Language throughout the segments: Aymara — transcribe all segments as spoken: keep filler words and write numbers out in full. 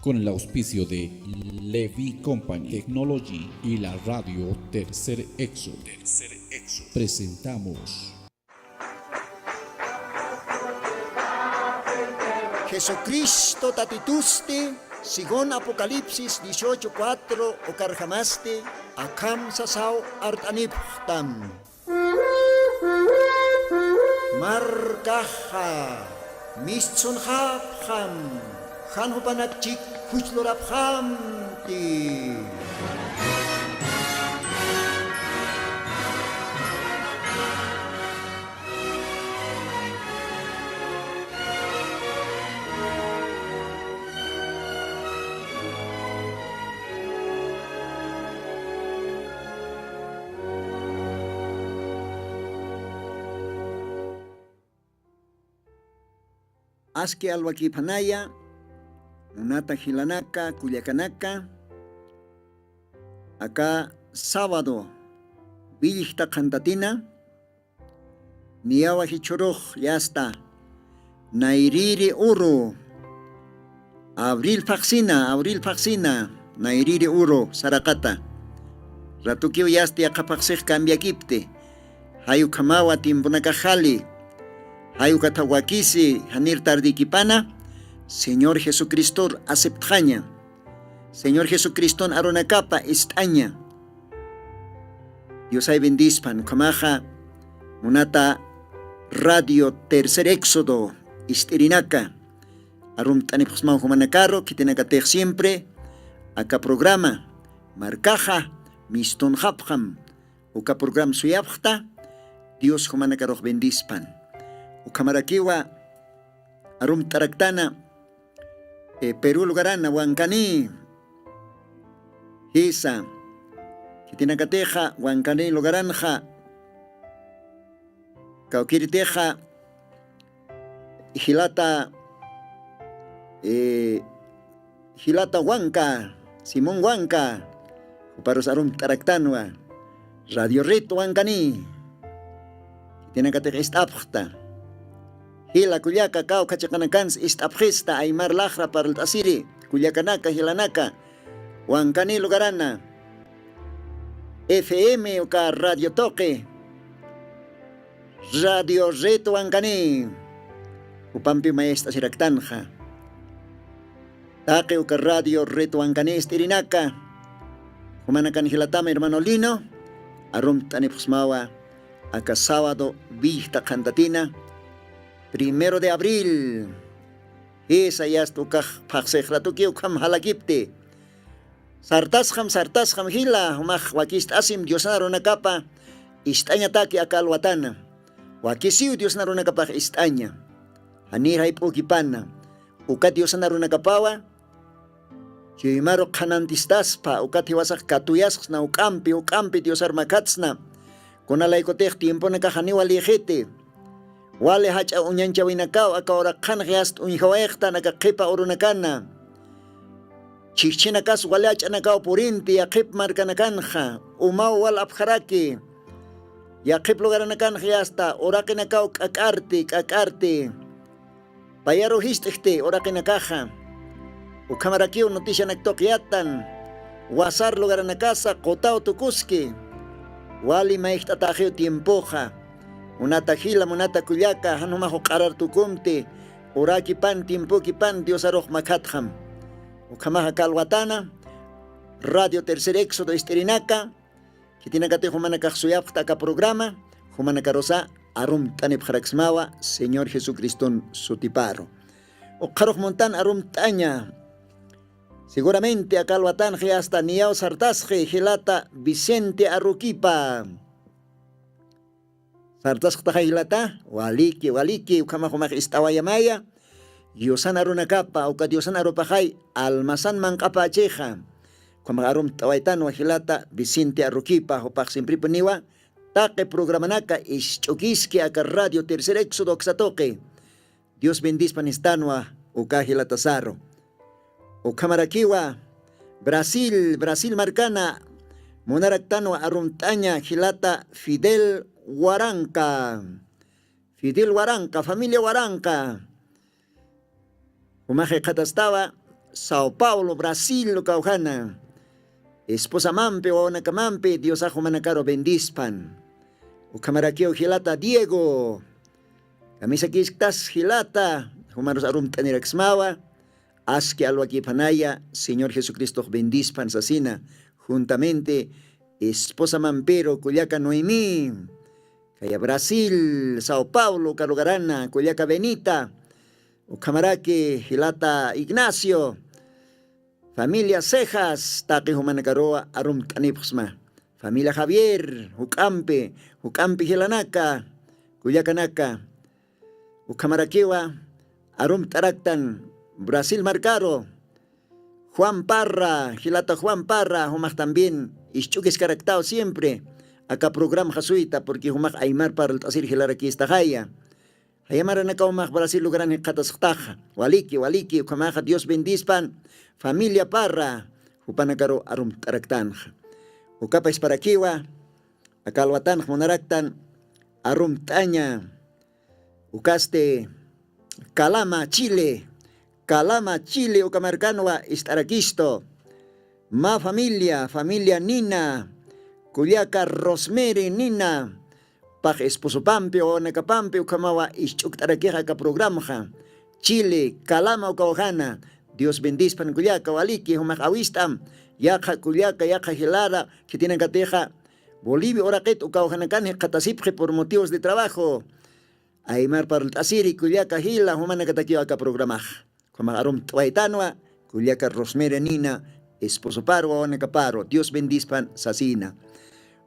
Con el auspicio de Levi Company Technology y la radio Tercer Éxodo, presentamos Jesucristo tatitusti, según Apocalipsis dieciocho cuatro, ukarjamasti, akham sasaw art'anipxtam. Markaxa mistsunxapxam, jan jupanakchik juchlurapxamti. Aski alwakiphanaya, munata jilanaka, kullakanaka, aka sábado, willjta qhantatina, niyawa jichhürux yasta, nayrïri uru, abril phaxsina, abril phaxsina, nayrïri uru, saraqata. Ratukiw yasta yaqha phaxsix cambiakipti, jay ukhamawa tiemponakax jali, jay ukatha wakisi, janir tardikipana, Señor Jesucristor aceptxaña. Señor Jesucriston arunakapa ist'aña. Diosay bendispan, ukhamaxa munata Radio Tercer Éxodo ist'irinaka. Arumt'anipxsmaw jumanakaru, khitinakatix siempre aka programa, markaxa mistunxapxam, uka programa suyapxta, Dios jumanakarux bendispan. Ukhamarakiwa arumt'araktana, eh, Perú lugarana, Huancaní, jisa. Khitinakatixa, Huancaní lugaranxa, kawkïritixa, jilata, eh, jilata Huanca, Simón Huanca, juparus arumt'araktanwa, Radio Red Huancaní. Khitinakatix ist'apxta. Jila kullaka, kawkha chiqanakans ist'apxista, aymar laxra parlt'asiri, kullakanaka, jilanaka, Huancaní lugarana, F M uka radio tuqi, Radio Red Huancaní, jupampi mayist'asiraktanxa. Taqi uka Radio Red Huancaní ist'irinaka, jumanakan jilatama hermano Lino, arumt'anipxsmawa, aka sábado, willjta qhantatina, primero de abril, jisa, yasta ukax phaxsix ratukiw ukham jalakipti. Sartasxam, sartasxam jila, jumax wakist'asim Diosna arunakapa ist'añataki aka alwatana. Wakisiw Diosna arunakapax ist'aña. Janir jayp'ukipana. Uka Diosna arunakapawa chuymaru qhanantistaspa, ukat jiwasax katuyasxsna juk'ampi, juk'ampi Diosar makhatsna. Kunalaykutix tiemponakax janiw walïxiti. Wali jach'a uñanchawinakaw aka uraqxanx yasta uñjawayxtan aka qhipa urunakana. Chhijchhinakas wali jach'anakaw purinti yaqhip markanakanxa, umaw wal apxaraki. Yaqhip lugaranakanx yasta uraqinakaw k'ak'arti, k'ak'arti. Payaru jist'kti uraqinakaxa. Ukhamarakiw noticianak tuqiyatan, wasar lugaranakasa qutaw tukuski. Wali mayjt'ataxiw tiempoxa. Munata jila, munata kullaka, jan jumax uq'arar tukumti, urakipan, tiempokipan Diosarux makhatxam. Ukhamaxa kalwatana, Radio Tercer Éxodo ist'irinaka, khitinakatix jumanakax suyapxta aka programa, jumanakarusa arumt'anipxaraksmawa Señor Jesucriston sutiparu. Ukxarux muntan arumt'aña. Seguramente aka alwatanxi hasta niyaw sartasxi jilata Vicente Aruquipa. Sartasxtaxa jilata, waliki, waliki, ukhamax jumax ist'awayamaya. Diosan arunakapa, uka Diosan arupaxay, almasan manq'apächixa. Ukhamax arumt'awaytanwa jilata Vicente Aruquipa, jupax simpripuniwa, taqi programanaka isch'ukiski aka Radio Tercer Éxodo uksatuqi. Dios bendispan istanwa uka jilatasaru. Ukhamarakiwa Brasil, Brasil markana munaraktanwa arumt'aña jilata Fidel Waranka. Fidel Waranka, familia Waranka. Jumax jikxatastawa Sao Paulo, Brasil, ukawjana. Esposamampi, wawanakamampi, Diosax jumanakaru bendispan. Ukhamarakiw jilata Diego. Kamisakisktas jilata, jumarus arumt'aniraksmawa. Aski alwakiphanaya, Señor Jesucristox bendispan sasina, juntamente esposamampiru kullaka Noemí, kaya Brasil, Sao Paulo, uka lugarana, kullaka Benita, ukhamaraki jilata Ignacio, familia Cejas, taqi jumanakaruwa arumt'anipxsma, familia Javier, juk'ampi, juk'ampi jilanaka, kullakanaka, ukhamarakiwa arumt'araktan Brasil markaru, Juan Parra, jilata Juan Parra, jumax también isch'ukiskaraktaw siempre, aka programa jasuyta, porque jumax aymar parlt'asir jilarakistaxaya. Jayamaranakaw jumax Brasil lugaran jikxatasxtaxa. Waliki, waliki, ukhamaxa Dios bendispan, familia Parra, jupanakaru arumt'araktanxa. Ukapa isparakiwa, aka alwatanx munaraktan, arumt'aña, ukasti, Calama, Chile. Calama, Chile, uka markanwa ist'arakistu. Mä familia, familia Nina, kullaka Rosemary Nina, pax esposopampi, wawanakapampi, ukhamawa isch'ukt'arakixa aka programxa. Chile, Calama, ukawjana. Dios bendispan kullaka, waliki, jumax awist'am. Yaqha kullaka, yaqha jilara, khitinakatixa Bolivia uraqit ukawjanakan jikxatasipxi por motivos de trabajo. Aymar parlt'asiri kullaka jila jumanakatakiw aka programax. Ukhamax arumt'awaytanwa, kullaka Rosemary Nina, esposoparu, wawanakaparu, Dios bendispan sasina.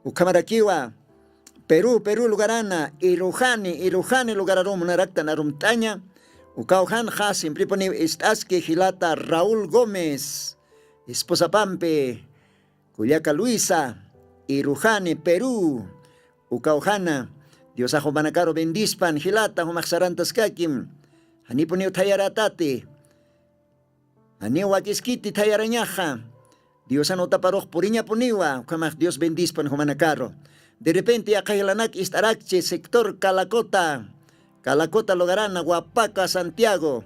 Ukhamarakiwa, Perú, Perú lugarana, Irujani, Irujani lugararu munaraktan arumt'aña, ukawjanxa simpripuniw ist'aski jilata Raúl Gómez, esposapampi, kullaka Luisa, Irujani, Perú, ukawjana, Diosax jumanakaru bendispan, jilata, jumax sarantaskakim, janipuniw thayarätati, janiw wakiskiti thayarañaxa, Diosan utaparux puriñapuniwa, ukhamax Dios bendispan jumanakaru. De repente yaqha jilanak ist'arakchi sector Calacota, Calacota lugarana, Huapaca, Santiago.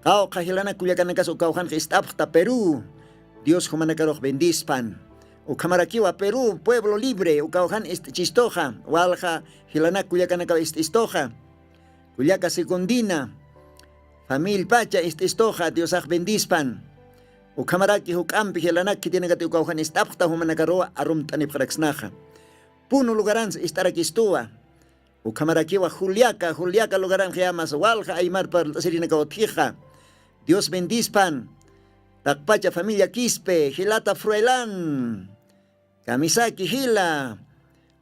Qawqha jilanak kullakanakas ukawjanx ist'apxta Perú. Dios jumanakarux bendispan. Ukhamarakiwa Perú, pueblo libre, ukawjan ist'ichistuxa, walja jilanak kullakanakaw ist'istuxa. Kullaka Secundina, famillpacha ist'istuxa, Diosax bendispan. Ukhamaraki juk'ampi jilanak khitinakati ukawjan ist'apxta jumanakaruwa arumt'anipxaraksnaxa. Puno lugaransa ist'arakistuwa. Ukhamarakiwa Juliaca, Juliaca lugaranxa yamas walja aymar parlt'asirinakaw utjixa. Dios bendispan. Taqpacha familia Quispe, jilata Fruelan. Kamisaki jila.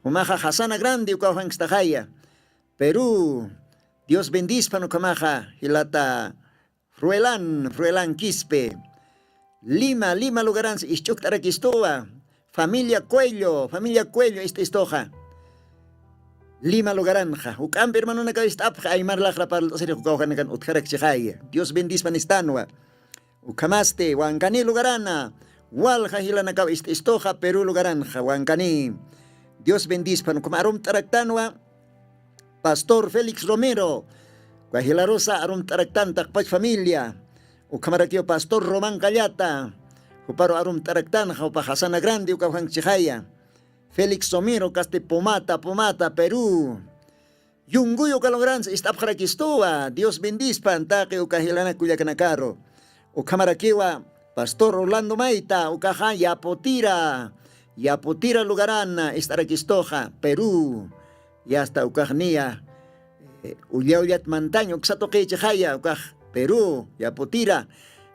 Jumaxa Jasana Grande ukawjankstaxaya. Perú. Dios bendispan ukhamaxa jilata Fruelan, Fruelan Quispe. Lima, Lima lugaransa isch'ukt'arakistuwa. Familia Cuello, familia Cuello ist'istuxa. Lima lugaranxa. Juk'ampi hermanonakaw ist'apxi aymar laqra parlt'asirix ukawjanakan utjarakchixaya. Dios bendispan istanwa. Ukhamasti, Huancaní lugarana. Walja jilanakaw ist'istuxa, Perú lugaranxa, Huancaní. Dios bendispan, ukham arumt'araktanwa. Pastor Félix Romero, uka jilarusa arumt'araktan taqpach familia. Ukhamarakiw Pastor Román Callata, juparu arumt'araktanxa, jupa Jasana Grande ukawjanchixaya. Félix Romero, kasti Pumata, Pumata, Perú. Yunguy uka logransa ist'apxarakistuwa, Dios bendispan, taqi uka jilanak kullakanakaru. Ukhamarakiwa, Pastor Orlando Mayta, ukaxa Yaputira, Yaputira lugarana ist'arakistuxa, Perú. Yasta ukax niya, eh, ulla ullat mantañ uksa tuqichixaya, ukax Perú, Yaputira,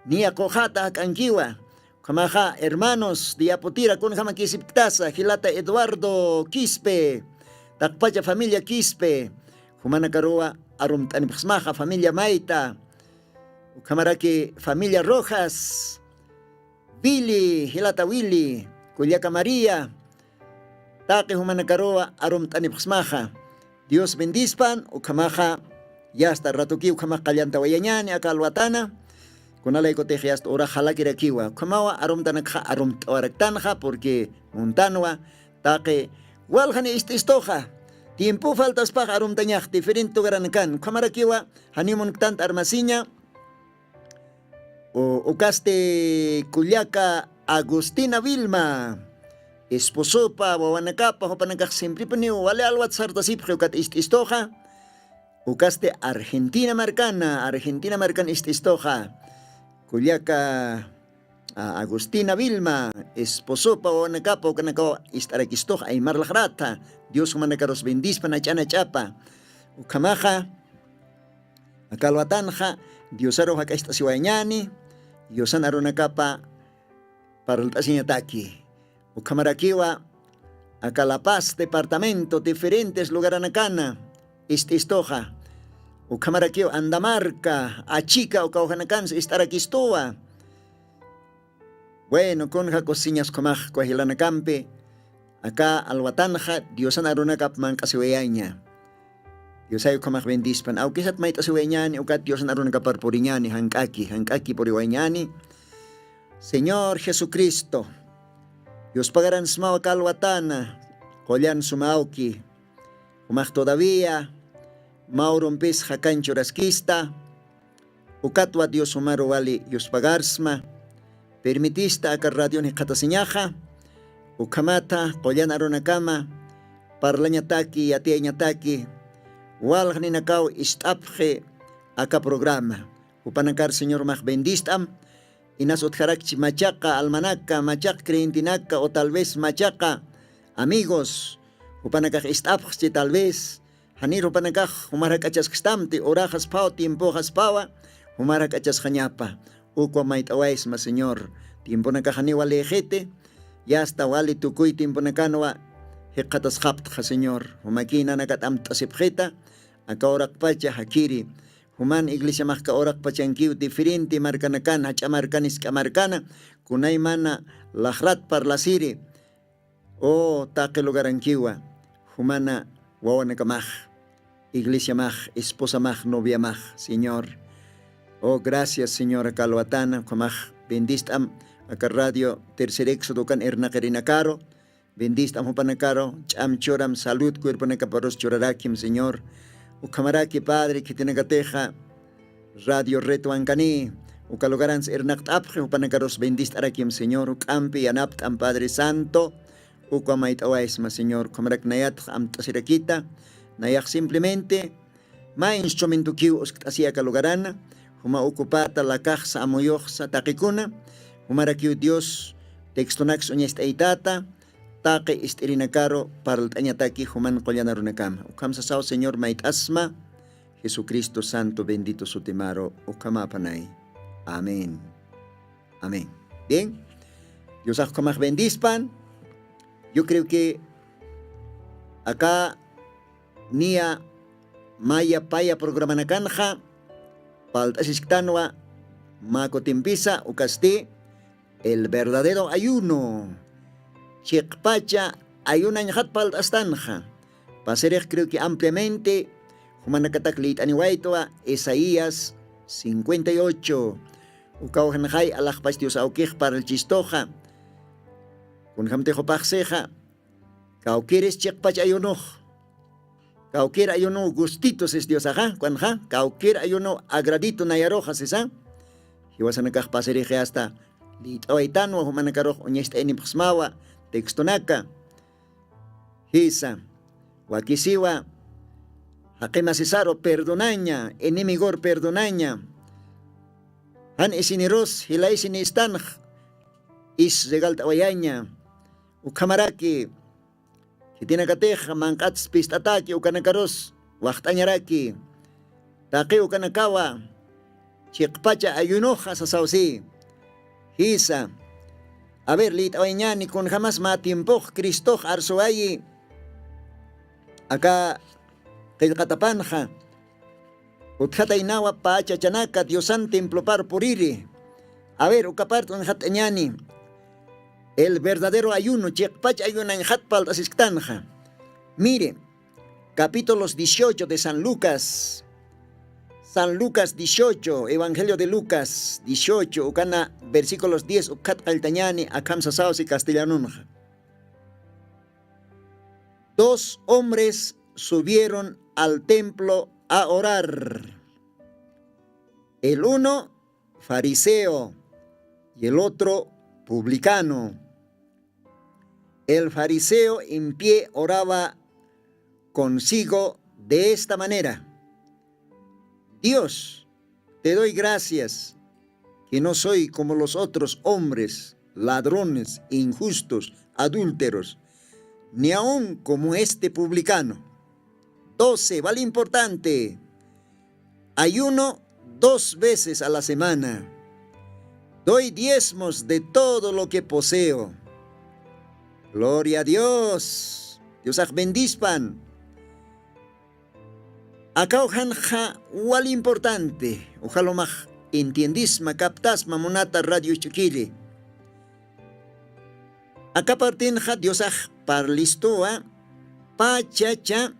niya quxata jak'ankiwa. Ukhamaxa, hermanos de Yaputira, kunjama kisipktasa, jilata Eduardo Quispe, taqpacha familia Quispe, jumanakaruwa arumt'anipxsmaxa, familia Mayta, ukhamaraki familia Rojas, Willy, jilata Willy, kullaka María, taqi jumanakaruwa arumt'anipxsmaxa. Dios bendispan, ukhamaxa, yasta ratuki ukhamax qallantawayañani aka alwatana, kunalaykutix yasta urax jalakirakiwa, ukhamawa arumtanakxa arumt'awaraktanxa, porque muntanwa, taqi, waljani ist'istuxa, tiempo faltaspax arumtañax diferente lugaranakan, ukhamarakiwa, janiw munktanta armasiña, Ukasti kullaka Agustina Vilma, esposopa wawanakapa jupanakax simpripuniw wali alwat sartasipxi ukat ist'istuxa. Ukasti Argentina markana, Argentina markan ist'istuxa. Kullaka Agustina Vilma, esposopa wawanakapa ukanakaw ist'arakistux aymarlaxrata. Dios jumanakarus bendispa nach'anach'apa. Ukhamaxa akalwatanxa diosaru jak'acht'asiwayñani. Diosan arunakapa parlt'asiñataki. Ukhamarakiwa aka La Paz departamento diferentes lugaranakana ist'istuxa. Ukhamarakiwa Andamarca, Achika ukawjanakansa ist'arakistuwa. Bueno, kunja kusiñas ukhamax kwajilanakampi aka alwatanxa diosan arunakap manq'asiwayaña. Diosay ukhamax bendispan awkisat mayt'asiwayañani ukat diosan arunakapar puriñani jank'aki jank'aki puriwayañani. Señor Jesucristo, yuspagaransmawa kalwatana qullan sumawki. Jumax todavía mawrumpis jakanchuraskista. Ukatwa dios jumaru wali yuspagarsma. Permitista aka radion jikxatasiñaxa. Ukhamata qullan arunakama parlañataki yatiyañataki. Walxninakaw ist'apxi aka programa. Jupanakar señor max bendist'am. Inas utjarakchi machaqa almanaka machaqa creyentenaka o tal vez machaqa amigos jupanakax ist'apxchi tal vez. Janir jupanakax jumar jak'achaskistamti uraxaspaw tiempoxaspawa. Jumar jak'achasqañapa. Ukwa mayt'awaysma señor. Tiemponakax janiwa lixiti. Yasta wali tukuy tiemponakanwa jikxatasqaptxa señor. Jumakï nanakat'amt'asipxita. Aka uraqpacha jakiri juman iglesiamaxka uraqpachankiw diferente markanakan jach'a markana isk'a markana kunaymana laxrat parlasiri. O taqi lugarankiwa jumana wawanakamax iglesiamax esposamax noviamax señor. O gracias señora kalwatana ukhamax bendist'am aka radio tercer éxodo ukan irnaqirinakaru. Bendist'am jupanakaru ch'am churam salud cuerponakaparus churarakim señor. Ukhamaraki padre khitinakatixa radio retwankani uka lugaransa irnaqt'apxi jupanakarus bendist'arakim señor juk'ampi yanapt'am padre santo. Ukwa mayt'awaysma señor ukhamarak nayatx amt'asirakita. Nayax simplemente mä instrumentokiw uskt'asiy aka lugarana juma ukupata lakaxsa amuyuxsa taqikuna. Jumarakiw dios textonaksa uñast'aytata. Taqi ist'irinakaru parlt'añataki juman qullanarunakama ukham sasaw señor mayt'asma. Jesucristo santo bendito sutimaru ukhamapanay. Amén. Amén. Bien. Diosax ukhamax bendispan. Yo creo que aka niya maya paya programanakanxa palt'asisktanwa. Mä kutimpisa ukasti el verdadero ayuno chiqpacha ayunañxat palt'astanxa. Pasirix creo que ampliamente jumanakatak liyt'aniwaytwa isaías cincuenta y ocho. Ukawjanxay alaxpach dios awkix parlchistuxa. Kunjamtix upaxsixa kawkiris chiqpach ayunux. Kawkir ayunuw gustitu sis diosaxa kuanxa kawkir ayunuw agraditu nayaruxa sisa. Jiwasanakax pasirixi asta liyt'awaytanwa jumanakarux uñast'aynipxsmawa textonaka. Jisa wakisiwa jaqimasisaru perdonaña enemigor perdonaña. Jan isinirus jilaysi nistanx is regalt'awayaña. Ukhamaraki khitinakatix manq'ats pist'ataki ukanakarus waxt'añaraki. Taqi ukanakawa chiqpacha ayunuxa sasawsi. Jisa a ver liyt'awayañani kunjamas mä tiempox cristox arsuwayi. Aka qillqatapanxa utjataynawa pä chachanaka diosan templopar puriri. A ver uka part uñxat'añani. El verdadero ayuno chiqpach ayunañxat palt'asisktanxa. Mire, capítulos dieciocho de san lucas. San lucas dieciocho evangelio de lucas dieciocho ukana versículos diez ukhat qalltañani akham sasawsi castellanunxa. Dos hombres subieron al templo a orar. El uno fariseo y el otro publicano. El fariseo en pie oraba consigo de esta manera: Dios, te doy gracias que no soy como los otros hombres, ladrones, injustos, adúlteros, ni aun como este publicano. Doce, vale importante. Ayuno dos veces a la semana. Doy diezmos de todo lo que poseo. Gloria a Dios. Diosax bendispan. Aka ujanxa wal importante, ujalumax entiendisma, captasma munata radio ch'ukiri. Aka partinxa Diosax parlistuwa pachacha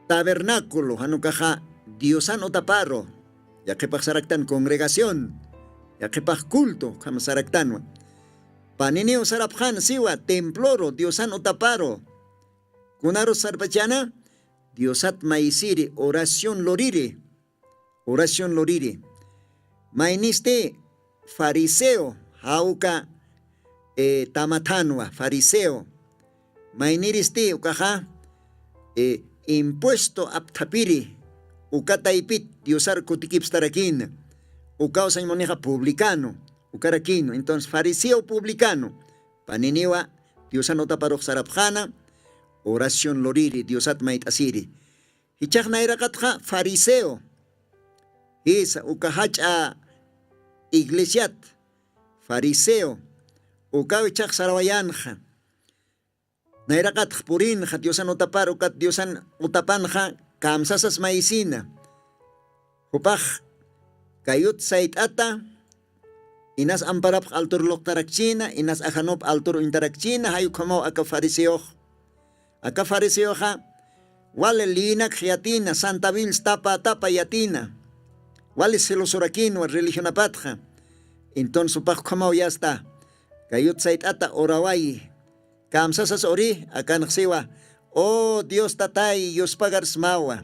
tabernáculo, janukaxa Diosan utaparu, yaqhipax saraktan congregación, yaqhipax culto, ukham saraktanwa. Paniniw sarapxan siwa temploru, Diosan utaparu. Kunarus sarpachana, Diosat maysiri, oración luriri, oración luriri. Maynisti fariseo, jawka eh, tamathanwa, fariseo. Mayniristi ukaxa eh, impuesto apthapiri, uka taypit Diosar kutikipstarakina. Ukaw sañ munixa publicano, ukarakino. Entonces fariseo publicano, paniniwa Diosan utaparux sarapxana, oración luriri, Diosat mayt'asiri. Jichhax nayraqatxa fariseo, jisa uka jach'a iglesiat, fariseo, ukaw jichhax sarawayanxa. Nayraqatx purinxa Diosan utapar, ukat Diosan utapanxa kamsasas maysina. Jupax kayut sayt'ata, inas amparapx altur luqtarakchina, inas ajanup altur uñtarakchina, jay ukhamaw aka fariseox. Aka fariseoxa wali lïnakx yatina, santa bills tapa tapa yatina, wali celosorakinwa religionapatxa. Entonces jupax ukhamaw yasta, kayut sayt'ata urawayi. Kamsasas uri akanxsiwa: Oh Dios Tatay, yuspagarsmawa.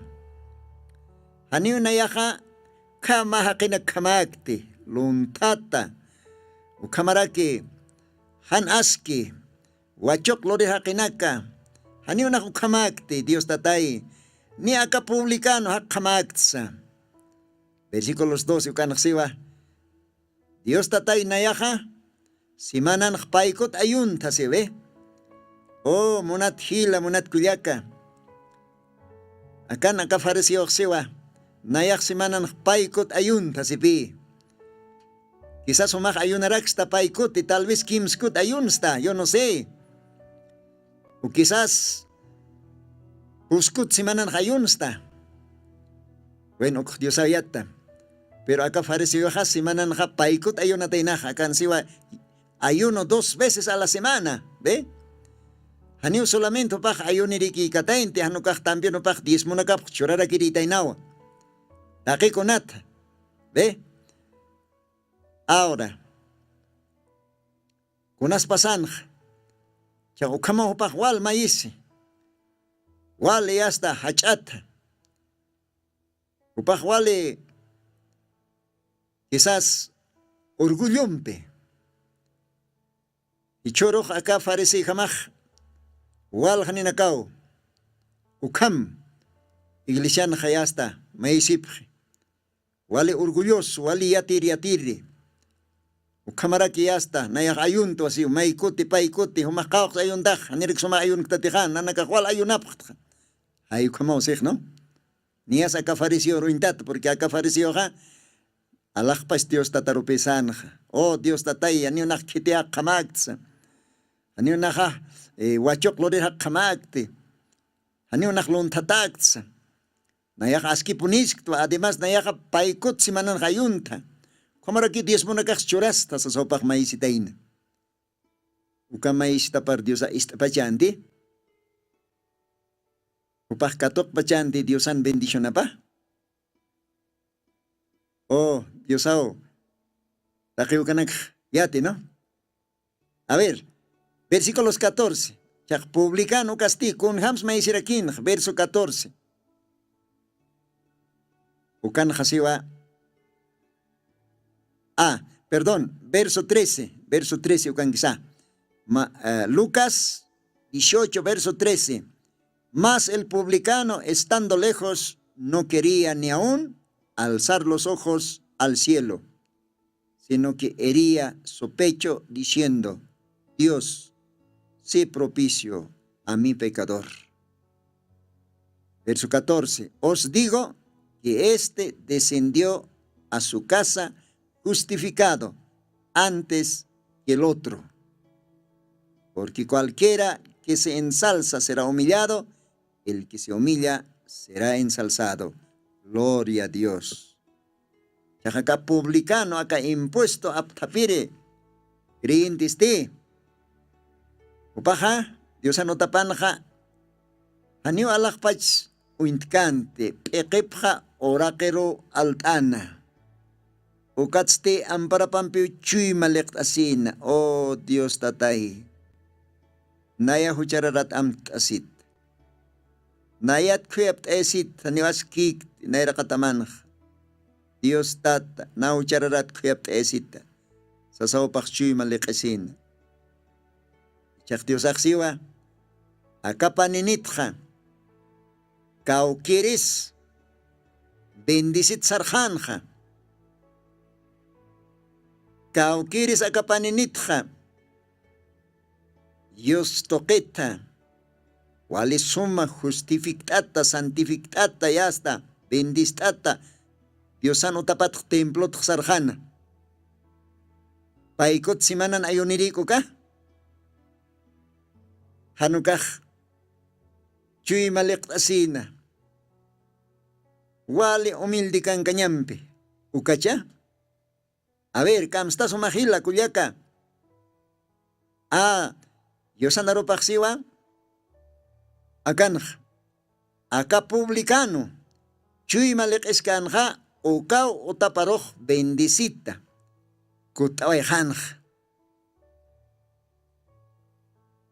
Janiw nayaxa khama jaqinakjamäkti, lunthata, ukhamaraki jan aski wachuq luri jaqinaka. Janiw nax ukhamäkti, Dios Tatay, ni aka publicano jaqjamäktsa. Versículos doce ukanxsiwa: Dios Tatay, nayaxa simananx paykut ayunthasiwi. Oh munat jila, munat kullaka, akan aka fariseoxsiwa: Nayax simananx paykut ayunthasipï. Quizás jumax ayunaraksta paykuti, tal vez kimskut ayunsta, yo no sé. O quizás puskut simananx ayunsta. Bueno, ukx Diosaw yatta. Pero aka fariseoxa simananxa paykut ayunataynaxa, akansiwa ayuno dos veces a la semana, ¿ve? Janiw solamente jupax ayunirikïkataynti, janukax también jupax diezmonakapx churarakirïtaynawa. Taqikunata, ¿ve? Ahora, kunas pasanxa, cha ukhamaw jupax wal mayisi, wali asta jach'ata, jupax wali quizás orgullompi. Jichhürux aka farisejamax walxninakaw ukham iglesianxa yasta mayisipxi. Wali orgulloso, wali yatir yatiri. Ukhamaraki yasta nayax ayuntwa siw, maykuti paykuti jumax qawqs ayuntax, janirik sumax ayunktatixa, nanakax wal ayunapxtxa. Jay ukhamaw sixnu. Niyas aka fariseo ruyntat, porque aka fariseoxa alaxpas Dios tatarupisanxa. Oh Dios tatay, janiw nax khitiyax qhamaktsa, janiw naxa wachuq lurixak qhamakti, janiw nax lunthataksa. Nayaxa askipunisktwa, además nayaxa paykut simananxa ayuntha. Ukhamaraki diezmonakax churasta sasa jupax mayisitayna. Uka mayisitapar diosa ist'apachanti? Jupax katuqpachanti diosan bendicionapa? Oh diosaw, taqiwkanakx yati no. A ver, versículos catorce. Chaq publicano kasti kunjams mayisirakinx verso catorce. Ukanxa siwa, Ah, perdón, verso trece, verso trece ukankisa. Ma- eh, Lucas dieciocho, verso trece. Mas el publicano, estando lejos, no quería ni aun alzar los ojos al cielo, sino que hería su pecho diciendo: Dios, sé propicio a mi pecador. Verso catorce. Os digo que éste descendió a su casa justificado antes que el otro. Porque cualquiera que se ensalza será humillado, el que se humilla será ensalzado. Gloria a Dios. Chaqa aka publicano, aka impuesto apthapiri creyentisti, jupaxa Diosan utapanxa janiw alaxpach uñtkanti, p'iqipxa uraqiru alt'ana. Ukatsti amparapampiw chuyma liqt'asina. Oh Dios Tatay, naya juchararat amt'asit, nayat khuyapt'ayasit, janiw askïkti nayraqatamanxa. Dios Tata, na juchararat khuyapt'ayasita, sasawpax chuyma liq'isina. Ichax Diosax siwa, aka paninitxa kawkiris bendisit sarxanxa, kawkiris aka paninitxa Dios tuqita wali suma justifikt'ata, santifikt'ata, yasta bendist'ata Diosan utapatx templotx sarxana. Paykut simanan ayunirïk'uka, janukax chuyma liqt'asïna, wali humilde kankañampi. Ukacha, a ver, kamstasuma jila kullaka. A, Diosan arupax siwa, akanxa aka publicano chuyma liq'iskanxa, ukaw utaparux bendisita kutt'awayxanxa.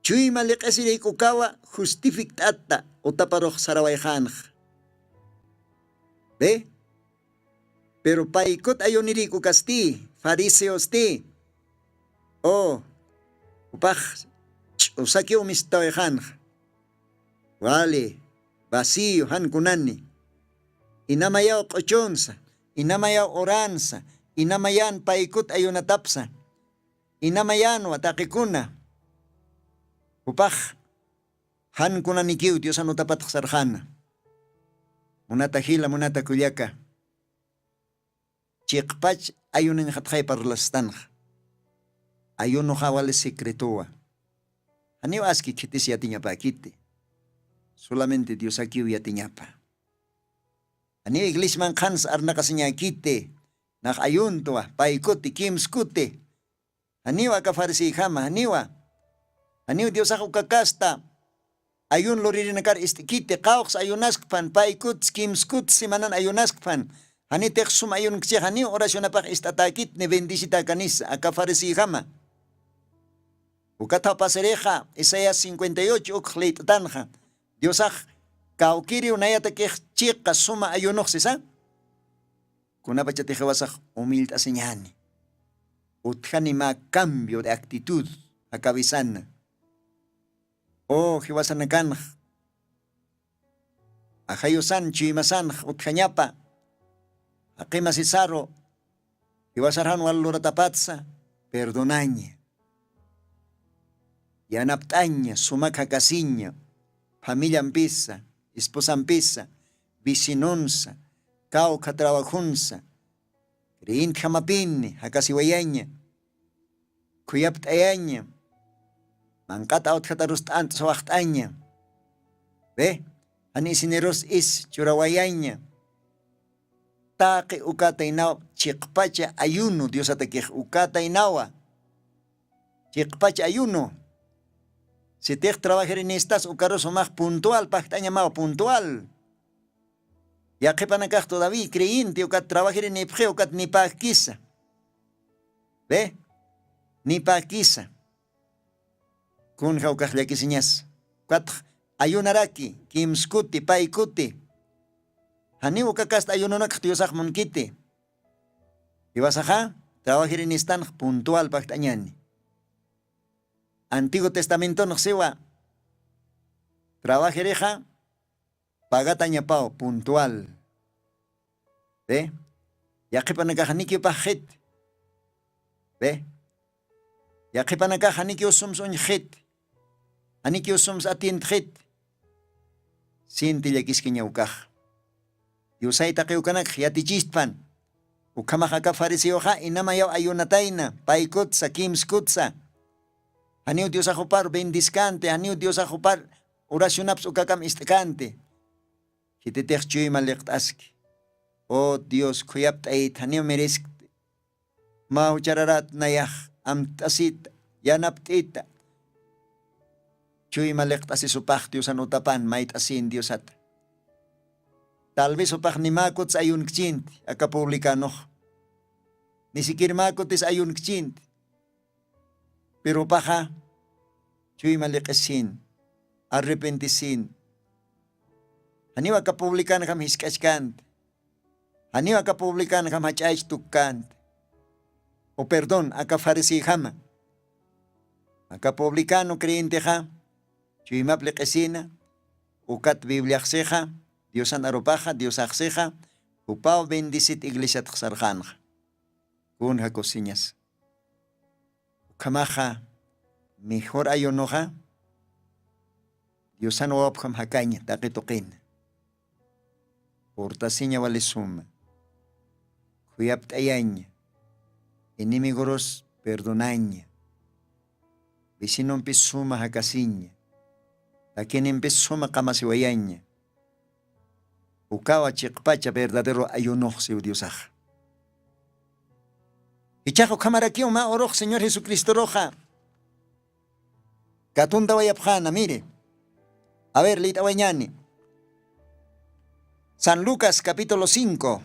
Chuyma liq'isirïk'ukawa justifikt'ata utaparux sarawayxanxa. Ve, pero paykut ayunirïk'ukasti, fariseosti, o jupax ch'usakiw mistawayxanxa. Wali, vacío, jan kunani. Inamayaw q'uchunsa, inamayaw uransa, inamayan paykut ayunatapsa, inamayänwa taqikuna. Jupax jan kunanikiw Diosan utapatx sarxana. Munata jila, munata kullaka, chiqpach ayunanxatxay parlastanxa. Ayunuxa wali secretowa. Janiw aski khitis yatiñapäkiti. Solamente Diosakiw yatiñapa. Janiw iglesiaman qhansa arnaqasiñäkiti. Nax ayuntwa, paykuti, kimskuti. Janiw aka fariseyjama, janiwa. Janiw Diosax uka kasta ayun luririnakar ist'kiti, qawqs ayunaskpan, paykuts, kimskuts simanan ayunaskpan. Janitix sum ayunkchix, janiw oracionapax ist'atäkit ni bendisitäkanisa, aka fariseyjama. Ukat jawpasirixa Isaías cincuenta y ocho ukx liyt'tanxa. Diosax kawkiriw nayatakix chiqa suma ayunux sisa. Kunapachatix jiwasax humilt'asiñäni. Utjani mä cambio de actitud, jakawisana. O jiwasanakanx ajayusan chuymasanx utjañapa, jaqimasisaru jiwasarxan wal luratapatsa, perdonaña, yanapt'aña, sumak jakasiña, familiampisa, esposampisa, vecinonsa, kawkha trabajonsa, creyentjamapini jakasiwayaña, khuyapt'ayaña, manq'at awtjatarus t'ant'sawaxt'aña. Ve, jan isinirus is churawayaña. Taqi ukataynaw chiqpacha ayuno, Diosatakix ukataynawa. Chiqpacha ayuno. Sitix trabajirinistas ukarus umax puntual pajt'añamaw, puntual. Yaqhipanakax todavía creyente ukat trabajirinipxi ukat nipäkisa. Ve, nipäkisa. Kunja ukax llakisiñas. Ukatx ayunaraki kimskuti paykuti. Janiw uka kasta ayununakx Diosax munkiti. Jiwasaxa trabajirinistan puntual pakt'añani. Antiguo testamenton xsiwa trabajirixa pagatañapaw puntual. Ve, yaqhipanakax janikiw paxxit. Ve, yaqhipanakax janikiw sums uñxit. Janikiw sums atintxit. Sinti llakiskiñawkax diosay taqiwkanakx yatichistpan. Ukhamax aka fariseoxa inamayaw ayunatayna paykutsa kimskutsa. Janiw diosaxupar bendiskanti janiw diosaxupar oracionaps ukakam ist'kanti. Khititix chuyma liqt'aski. O dios khuyapt'ayit janiw miriskti. Mä juchararat nayax amtt'asita yanapt'ita. Chuyma liqt'asisupax diosan utapan mayt'asin diosata. Tal vez upax ni mä kuts ayunkchinti aka publicanox. Ni siquier mä kutis ayunkchinti. Pirupaxa chuyma liq'isin arrepentisin. Janiw aka publicanjam jisk'achkanta. Janiw aka publicanjam jach'aych tukkanta. O perdón aka farisijama. Aka publicano creyentexa chuymap liq'isina. Ukat bibliaxsixa diosan arupaxa diosaxsixa jupaw bendisit iglesiatxsarxanxa. Kun jakusiñas ukhamaxa mejor ayunuxa diosan wawapjam jakaña taqi tuqina. Purtasiña wali suma khuyapt'ayaña. Enemigorus perdonaña. Vecinompis suma jakasiña. Takinimpis suma qamasiwayaña. Ukawa chiqpacha verdadero ayunoxsiw diosaxa. Ichax ukhamarakiw mä urux señor jesucristoruxa katuntawayapxäna miri. A ver liyt'awañani. San lucas capítulo cinco,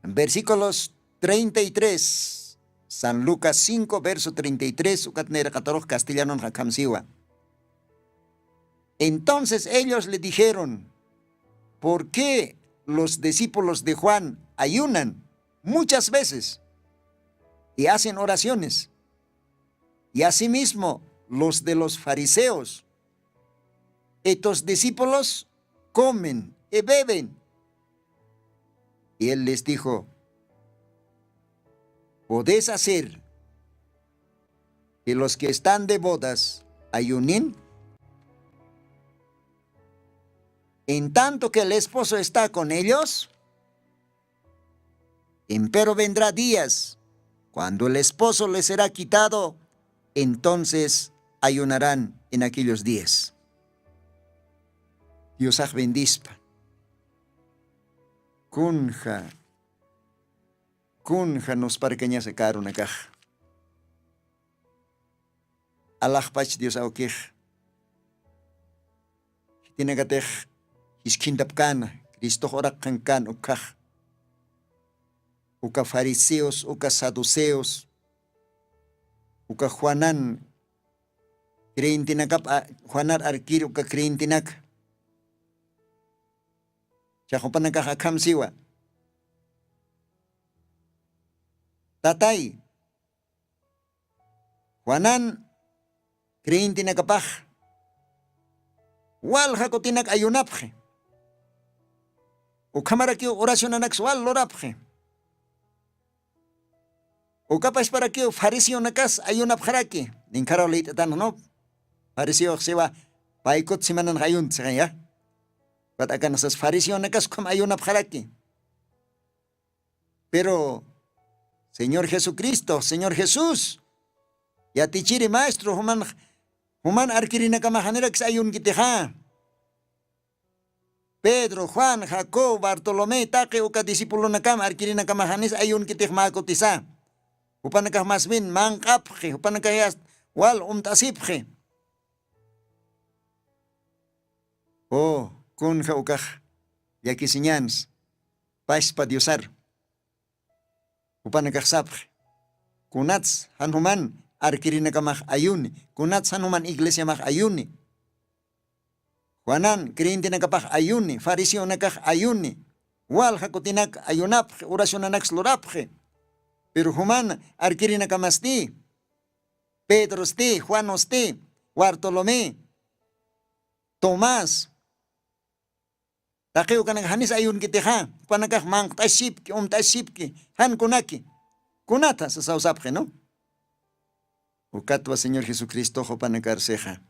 versículos treinta y tres. San lucas cinco verso treinta y tres ukat nayraqatarux castellanonxa khamsiwa. Entonces ellos le dijeron, ¿por qué los discípulos de juan ayunan muchas veces y hacen oraciones? Y asimismo los de los fariseos, estos discípulos comen y beben. Y él les dijo, ¿podéis hacer que los que están de bodas ayunen en tanto que el esposo está con ellos? Empero vendrá días cuando el esposo le será quitado, entonces ayunarán en aquellos días. Diosax bendispa. Kunja kunja nusparkañasa karunakax. Alaxpach dios awkix. Khitinakatix jiskhintapkana cristox uraqxankkan ukhax. Uka fariseos uka saduceos uka juanan creyentenakap juanar arkir uka creyentenaka. Chaxupanakax akham siwa. Tatay, juanan creyentenakapax wal jakutinak ayunapxi. Ukhamarakiw oracionanaks wal lurapxi. Ukapashparakiw fariseonakas ayunapxaraki. Ninkharaw liyt'atanxnup fariseox siwa paykut simananx ayunt sixaña. Ukat akanxsas fariseonakas ukham ayunapxaraki. Pero señor jesucristo señor jesús, yatichiri maestro juman juman arkirinakamaxanirakis ayunkitixa. Pedro juan jacob bartolomé taqi uka discipulonakam arkirinakamaxanis ayunkitix mä kutisa. Jupanakax mas bien manq'apxi jupanakax yast wal umt'asipxi. O kunja ukax llakisiñans paspa diosar. Jupanakax sapxi, kunats jan juman arkirinakamax ayuni? Kunats jan juman iglesiamax ayuni? Juanan creyentenakapax ayuni fariseonakax ayuni. Walja kutinak ayunapxi, oracionanaks lurapxi. Pero juman arkirinakamas ti, Pedros ti, Juanos ti, Bartolomé, Tomás, taqiw kanak janis ayunkitixa, panakax manqt'ashipki, umt'ashipki, jan kunaki, kunata sasawsapxi, ¿no? Ukatwa Señor Jesucristox jupanakar sixa,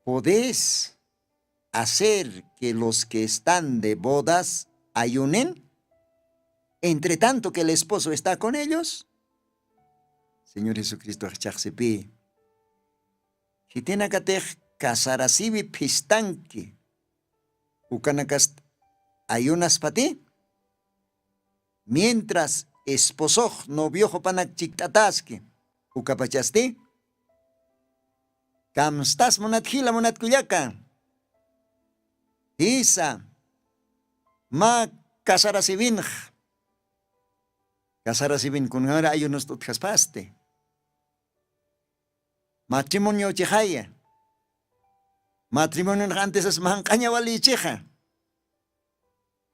¿podés hacer que los que están de bodas ayunen entre tanto que el esposo está con ellos? Señor Jesucristo jichhaxsipi, jitinakatix casarasiwi phistanki, ukanakast ayunaspati, mientras esposox noviox jupanak chikt'ataski, ukapachasti kamstas munat jila munat kullaka. Jisa, mä casarasiwinx, casarasiwin kunjamara ayunust utjaspasti, matrimonio chixaya, matrimonionx antesas manq'aña walichixa.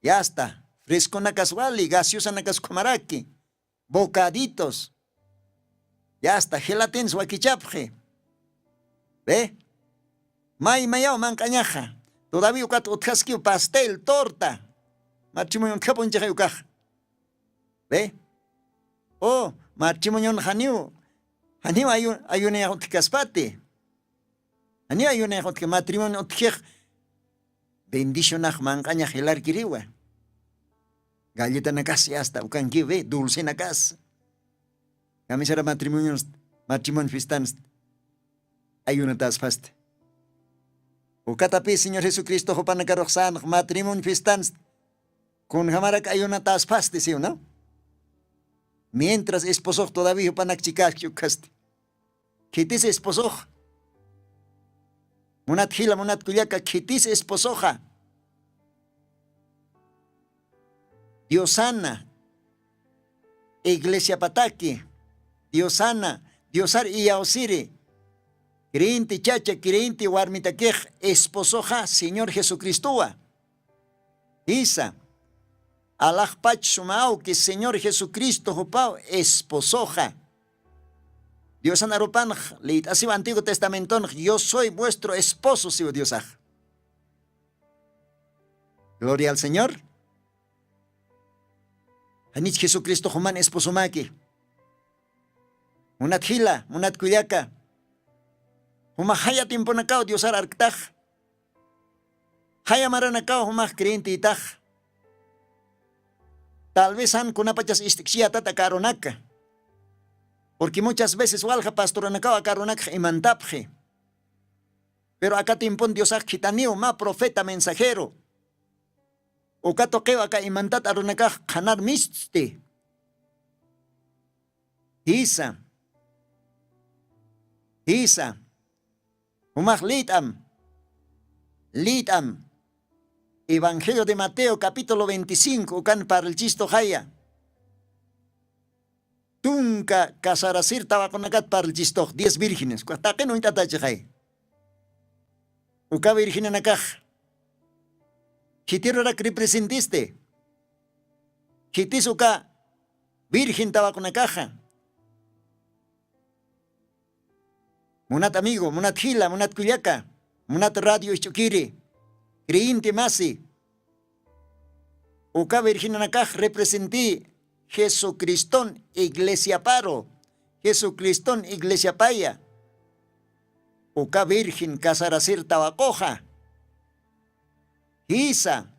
Yasta, fresconakas wali, gaseosanakas ukhamaraki, bocaditos, yasta gelatins wakichapxi. Ve, may mayaw manq'añaxa. Todavía ukat utjaskiw pastel, torta. Matrimonio utjapun chixay ukax. Ve, o matrimonionx janiw, janiw ayu- ayunayax utjkaspati. Janiw ayunayax utjka, matrimonio utjkix bendicionax manq'añax jilarkiriwa. Galletanakas yasta ukankiwi, dulcenakas. Kamisara matrimonionst, matrimonio fistanst ayunataspasti. Ukatapï Señor Jesucristo jupanakarux sänx matrimonio fistanst kunjamarak ayunataspasti, ¿sí o no? Mientras esposox todavía jupanak chikäskchi ukkasti. Khitis esposoxa, munat jila munat kullaka, khitis esposoxa, Diosana iglesiapataki, Diosana, Diosar iyawsiri creyente chacha, creyente warmitakix esposoxa Señor Jesucristowa. Jisa, alaxpach suma awki Señor Jesucristo jupaw esposoxa. Diosan arupanx liyt'asiw Antiguo Testamentonx, "Yo soy vuestro esposo", siw Diosax. Gloria al Señor. Janich Jesucristo juman esposomaki. Munat jila, munat kullaka, jumax jaya tiemponakaw Diosar arktax, jaya maranakaw jumax creyentïtax. Tal vez jan kunapachas ist'kchiyatat aka arunaka, porque muchas veces walja pastoranakaw aka arunakx imantapxi. Pero aka tiempon Diosax khithaniw mä profeta mensajero. Uka tuqiw aka imantat arunakax qhanar miststi. Jisa, jisa, jumax lït'am, lït'am. Evangelio de Mateo capítulo veinticinco ukan parlchistuxaya. Tunka casarasir tawaqunakat parlchistox, diez vírgenes, ukax taqin uñt'atachixay. Uka virgenanakax khitirurak representisti, khitis uka virgen tawaqunakaxa. Munat amigo, munat jila, munat kullaka, munat radio isch'ukiri, creyente masi, uka virgenanakax representï Jesucriston iglesiaparu, Jesucriston iglesiapaya. Uka virgen casarasir tawaquxa. Jisa,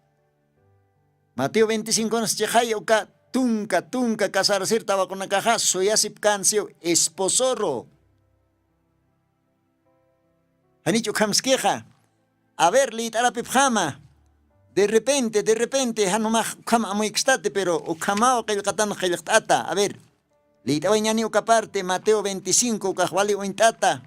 Mateo veinticinco nas chixay uka tunka tunka casarasir tawaqunakaxa suyasipkänsiw esposoru. Janich ukhamskixa? A ver, lït'arapipxama. De repente, de repente jan jumax ukham amuykstati, pero ukhamaw qillqatanx qillqt'ata. A ver, lït'awayañani uka parte, Mateo veinticinco ukax wali uñt'ata,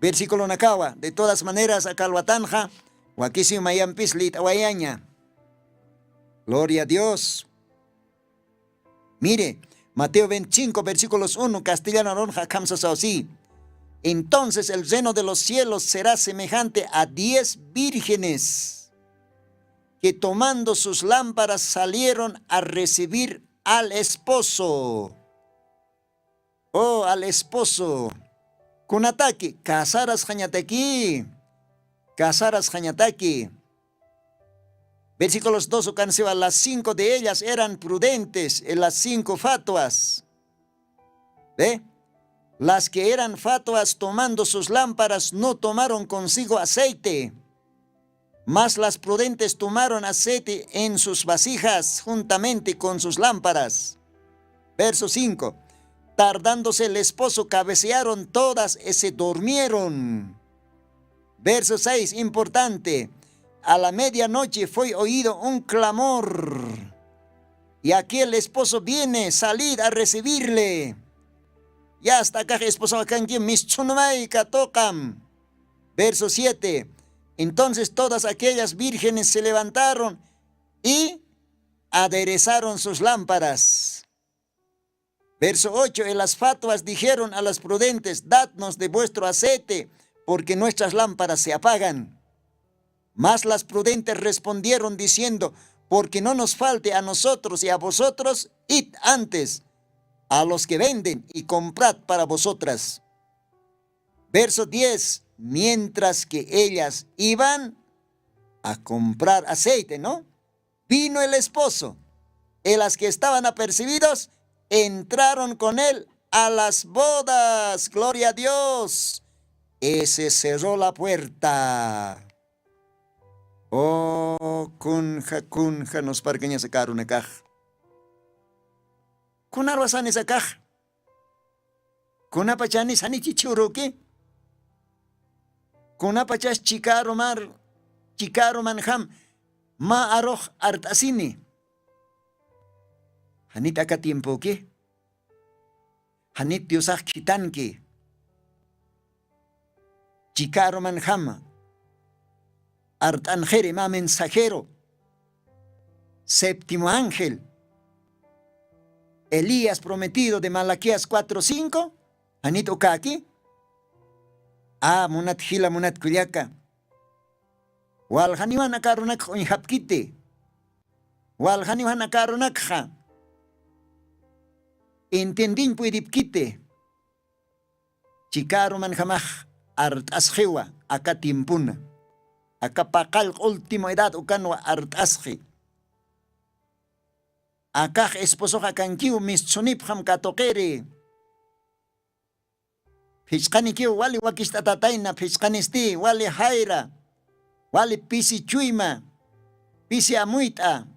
versiculonakawa. De todas maneras aka alwatanxa wakisiw mayampis lït'awayaña. Gloria a Dios. Mire, Mateo veinticinco versículos uno, castellano arunxa akham sasaw si: Entonces el reino de los cielos será semejante a diez vírgenes que tomando sus lámparas salieron a recibir al esposo. Oh, al esposo. Kunataki, casarasxañataki. Casarasxañataki. Versículos dos ukan siwa, las cinco de ellas eran prudentes, eh, las cinco fatuas. ¿Ve? Las que eran fatuas tomando sus lámparas no tomaron consigo aceite, mas las prudentes tomaron aceite en sus vasijas juntamente con sus lámparas. Verso cinco. Tardándose el esposo, cabecearon todas y se durmieron. Verso seis, importante. A la medianoche fue oído un clamor. Y aquí el esposo viene, salid a recibirle. Ya está acá esposo acá en quien mis chunumay katoqam. Verso siete. Entonces todas aquellas vírgenes se levantaron y aderezaron sus lámparas. Verso ocho, y las fatuas dijeron a las prudentes: "Dadnos de vuestro aceite, porque nuestras lámparas se apagan". Mas las prudentes respondieron diciendo: "Porque no nos falte a nosotros y a vosotros, id antes a los que venden y comprad para vosotras". Verso diez, mientras que ellas iban a comprar aceite, ¿no? Vino el esposo, y las que estaban apercibidos entraron con él a las bodas. Gloria a Dios. Y se cerró la puerta. Oh, kunja, kunja, nos parkañas aka arunakax. Kunarwasanis akax. Kunapachanis janichi chhuruki. Kunapachas chika arumar, chika arumanjam mä arux art'asini. Janit aka tiempoki. Janit Diosax khitanki. Chika arumanjama. Art'anxiri mä mensajero. Séptimo ángel. Elías prometido de Malaquías cuatro cinco. Janit ukaki. A, munat jila, munat kullaka. Waljaniwan aka arunakxa uñjapkiti. Waljaniwan aka arunakxa entiendiñ puydipkiti. Chika arumanjamax art'asxiwa aka tiempona. Aka paqallq último edad ukanwa art'asxi. Akax esposoxa kankiw, misthsunipxam katuqiri. Phichqanikiw wali wakicht'atatayna, phichqanisti wali jayra, wali pisi chuyma, pisi amuyt'a,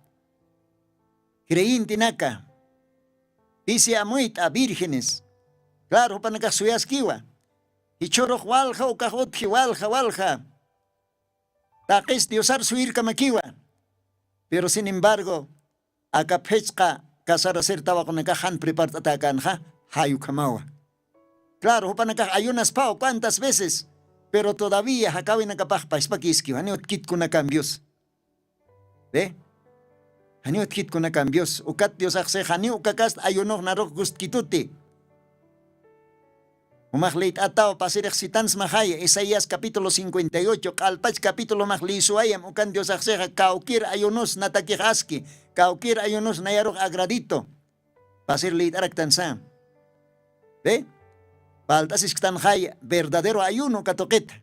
creyentenaka, pisi amuyt'a, vírgenes. Claro, jupanakax suyaskiwa. Jichhürux walja ukax utji, walja, walja. Taqis Diosar suyirkamakiwa. Pero sin embargo, aka phichqa casarasir tawaqunakax jan prepart'atäkänxa, jay ukhamawa. Claro, jupanakax ayunasphaw cuantas veces, pero todavía jakäwinakapax pachpakiskiw, janiw utjkit kuna cambios. ¿Ve? Janiw utjkit kuna cambios. Ukat Diosax si janiw uka kast ayunux narux gustkituti. Jumax liyt'ataw pasirix sitansmaxaya, Isaías capítulo cincuenta y ocho, q'alpach capítulo jumax liysuwayam, ukan Diosax sixa kawkir ayunus natakix aski, kawkir ayunus nayarux agradito. Pasir liyt'araktansa. ¿Ve? Palt'asisktanxaya, verdadero ayuno katuqita.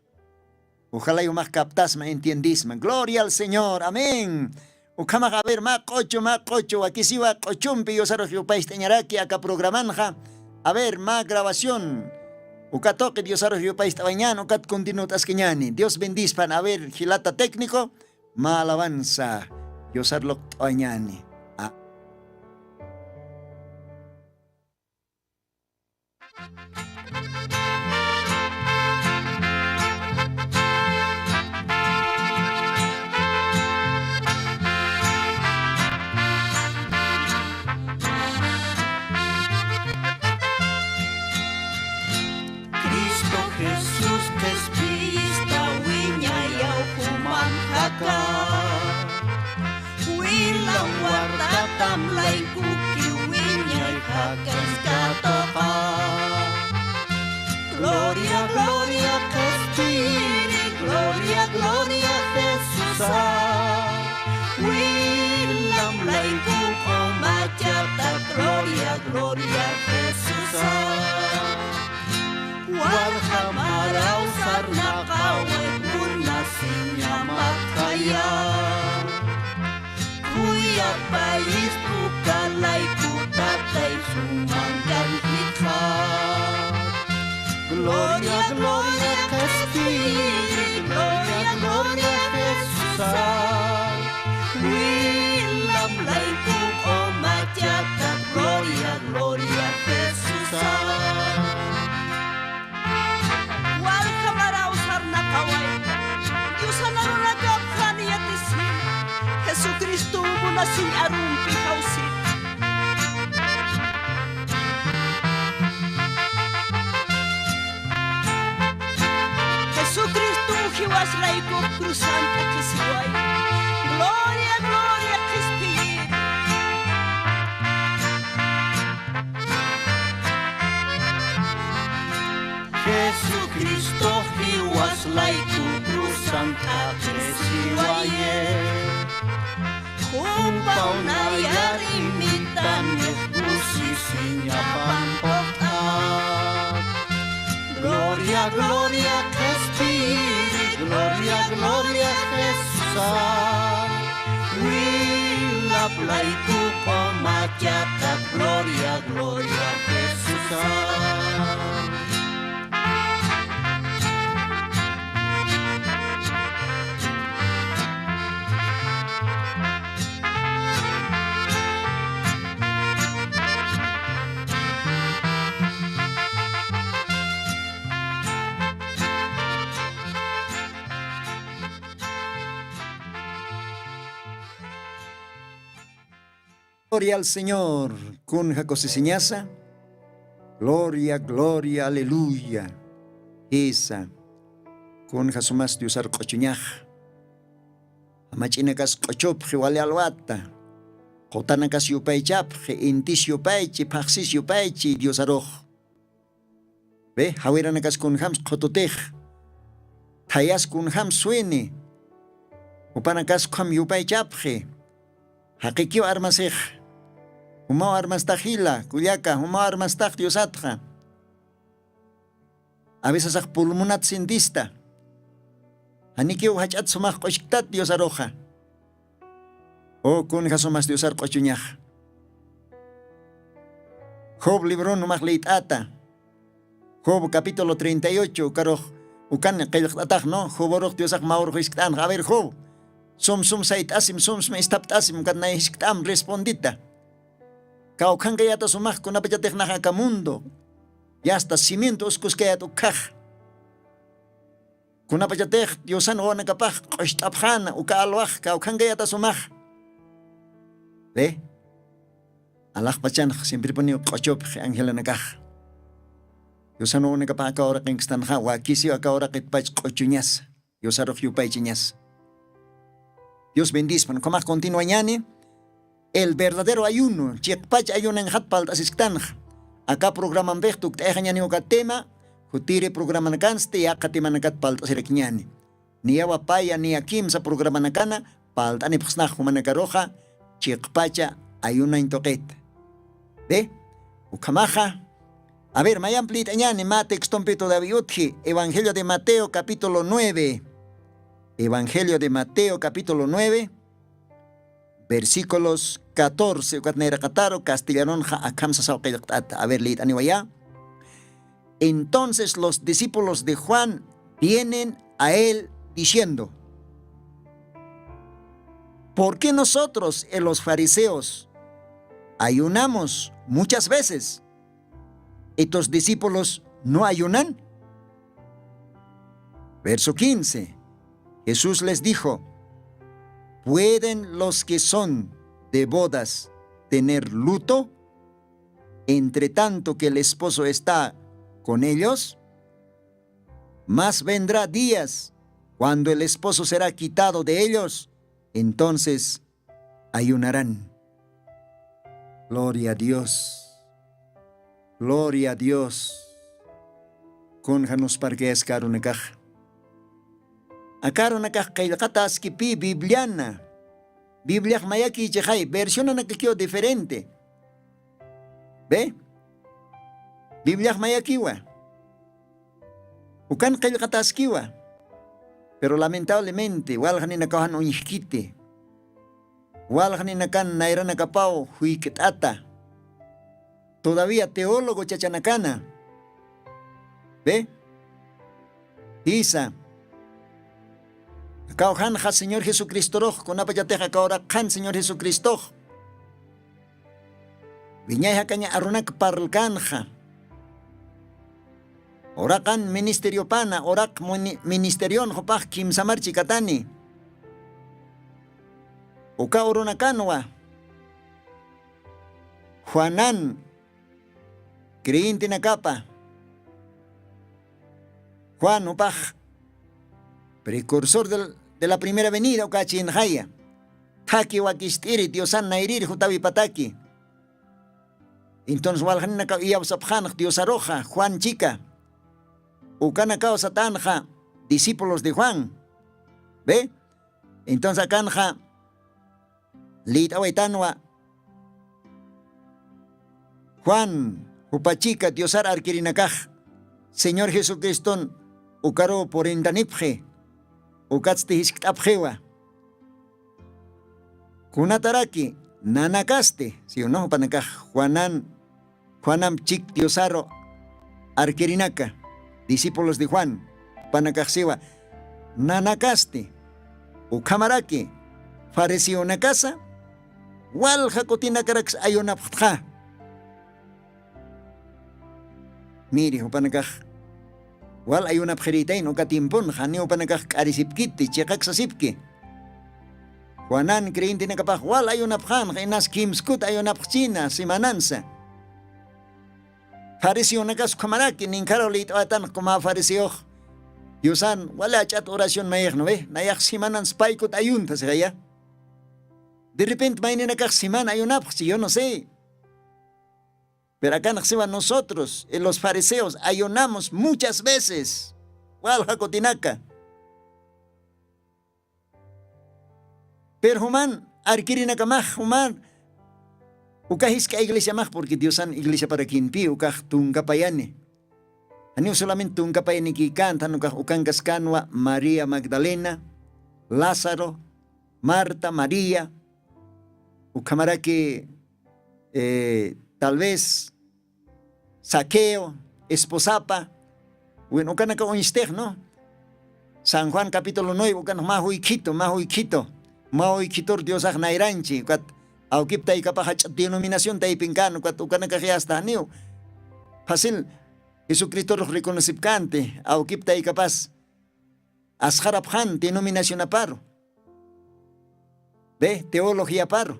Ojalá jumax captasma, entiendisma. Gloria al Señor. Amén. Ukhamax, a ver, mä q'uchu, mä q'uchu, wakisiwa q'uchumpi Diosarux yupayst'añaraki aka programanxa. A ver, mä grabación. Uka tuqi Diosarux yupayst'awañän, ukat continuat'askiñäni. Dios bendispan. A ver, jilata técnico, mä alabanza. Diosar luqt'awañäni. A- Cristo Jesús qhispiyista wiñayaw jumanxa aka. Wilam Gloria Jesusa. Walja maraw sarnaqawi munasiñamat jaya. Kuyapayis uka layku Tatay sumankankitxa. Gloria, gloria, qhispiyiri, gloria, gloria, Jesusa. Wilap layku q'umachata, gloria, gloria, Jesusa. Walja maraw sarnaqaway, Diosan arunakapxani yatisi, Jesucristo munasiñ arumpi jawsi. Jesucristo jiwasrayku cruzan t'aqhisiway. Gloria, gloria, qhispiyiri. Jesucristo jiwasrayku cruzan t'aqhisiwaye. Jupaw nayar imitanix kusisiñapan phuqt'at. Gloria, gloria, qhispiyiri, gloria, gloria, Jesusa. Wilap layku q'umachata, gloria, gloria, Jesusa. Gloria al Señor. Kunja kusisiñasa. Gloria, gloria, aleluya. Jisa. Kunja sumas Diosar q'uchuñax. Jamach'inakas q'uchupxi wali alwata. Qutanakas yupaychapxi, intis yupaychi, phaxsis yupaychi Diosarux. Ve, jawiranakas kunjams qhututix. Thayas kunjams suwini. Jupanakas ukham yupaychapxi. Jaqikiw armasix. Jumaw armastax jila, kullaka, jumaw armastax Diosatxa. A veces pulmonat sintista. Janikiw jach'at sumax q'uchktat Diosaruxa. O kunja sumas Diosar q'uchuñax. Job libron jumax liyt'ata. Job capítulo treinta y ocho, ukarux, ukan qillqt'atax, ¿no? Joborux Diosax mawrux jiskt'anxa. A ver, Job, sum sum sayt'asim, sum sum isthapt'asim, ukat nay jiskt'am respondita. Kawkhankayata sumax kunapachatix nax aka mundo. Yasta cimiento uskuskayat ukhax. Kunapachatix Diosan wawanakapax q'ucht'apxäna, uka alwax kawkhankayata sumax. Ve. Alaxpachanx siemprepuniw q'uchupxi angelanakax. Diosan wawanakapax aka uraqinkistanxa, wakisiw aka uraqitpach q'uchuñasa. Diosarux yupaychiñasa. Dios bendispan. Ukhamax continuañäni. El verdadero ayuno, chiqpach ayunanxat palt'asisktanxa. Aka programampix tukt'ayxañäni uka tema, jutiri programanakansti yaqha temanakat palt'asirakiñäni. Niyawa paya, niya kimsa programanakana palt'anipxsnax jumanakaruxa, chiqpacha ayunañ tuqit. Ve, ukhamaxa. A ver, mayamp liyt'añäni, mä textompi todavía utji, Evangelio de Mateo, capítulo nueve. Evangelio de Mateo, capítulo nueve, versículos catorce, ukat nayraqataru castellanonxa akham sasaw qillqt'ata. A ver, liyt'aniwayä. Entonces los discípulos de Juan vienen a él diciendo: ¿Por qué nosotros y los fariseos ayunamos muchas veces, y tus discípulos no ayunan? Verso quince. Jesús les dijo: ¿Pueden los que son de bodas tener luto entre tanto que el esposo está con ellos? Mas vendrá días cuando el esposo será quitado de ellos, entonces ayunarán. Gloria a Dios. Gloria a Dios. Kunja nuspharkayaska arunakax. Aka arunakax qillqataskipï Bibliana. Bibliax mayakïchixay, versionanakakiw diferente. Be, bibliax mayakiwa, ukan qillqataskiwa. Pero lamentablemente walxninakaw jan uñjkiti. Walxninakan nayranakapaw juyk't'ata. Todavía teólogo chachanakana. Be, jisa, akaw janxa señor jesucristorux kunapachatix akaw raqhan señor jesucristox. Wiñay jakaña arunak parlkanxa. Uraqan ministeriopana uraq ministerionxupax kimsamar chikatani. Uka urunakanwa juanan creyentenakapa juan upax precursor de la primera venida uka chinxaya. Thaki wakist'iri diosan nayriri jutawipataki. Entonces walxninakaw iyawsapxanx diosaruxa juan chika. Ukanakaw satanxa discípulos de juan. Be, entonces akanxa lït'awaytanwa juan jupachika diosar arkirinakax señor jesucriston ukaruw purintanipxi. Ukatsti jiskt'apxiwa. Kunataraki nanakasti siw no jupanakax juanan juanamp chik diosaru arkirinaka discípulos de juan jupanakaxsiwa nanakasti ukhamaraki fariseonakasa walja kutinakaraks ayunapxtxa. Miri jupanakax wal ayunapxirïtayn uka tiemponxa ni jupanakax k'arisipkiti chiqaksasipki. Juanan creyentenakapax wal ayunapxanxa inas kimskut ayunapxchina semanansa. Fariseonakas ukhamaraki ninkharaw lït'awaytanx kumä fariseox diosan wali ach'at oración mayixnuwi nayax semanansa paykut ayunta sixaya. De repente mayninakax semana ayunapxchi yo no sé. Pero akanxsiwa nosotros y los fariseos ayunamos muchas veces. Walja kutinaka. Pero juman arkirinakamax juman uka jisk'a iglesiamax porque diosan iglesiaparakinpi ukax tunkapayani. Janiw solamente tunkapayanikïkäntan ukax ukankaskanwa maría magdalena, lázaro, marta maría, ukhamaraki tal vez saqueo esposapa. Win ukanaka uñstixnu san juan capítulo nueve ukanaka mä juykhitu mä juykhitu mä juykhitur diosax nayranchi ukat awkip taykapax jach'a denominación taypinkan ukat ukanakax yasta janiw facil jesucristorux reconocipkanti awkip taykapas asxarapxan denominacionaparu be teologiaparu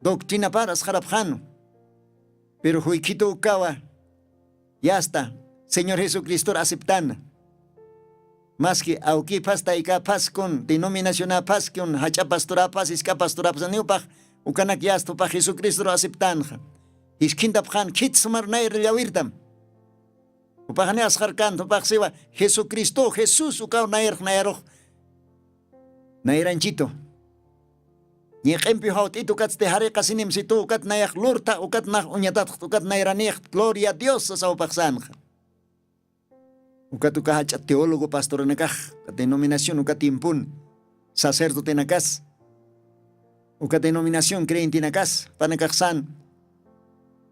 doctrinaparu asxarapxanu. Pero juykhitu ukawa yasta señor jesucristor aceptana. Maski awkiphas taykaphas kun denominacionaphas kun jach'a pastoraphas isk'a pastorapsaniwpax ukanak yasta jupax jesucristor aceptanxa. Jiskhintapxan khit sumar nayra llawirtam. Jupaxani asxarkanta jupaxsiwa jesucristo jesús ukaw nayrax nayarux nayranchitu. Ñiq'impi jawt'itu ukatsti jariqasinim situ ukat nayax lurtha ukat nax uñatatxt ukat nayranïxt gloria a dios sasawpaxsanxa. Ukat uka jach'a teólogo pastoranakax uka denominación uka tiempun sacerdotenakas uka denominación creyentenakas panakaxsan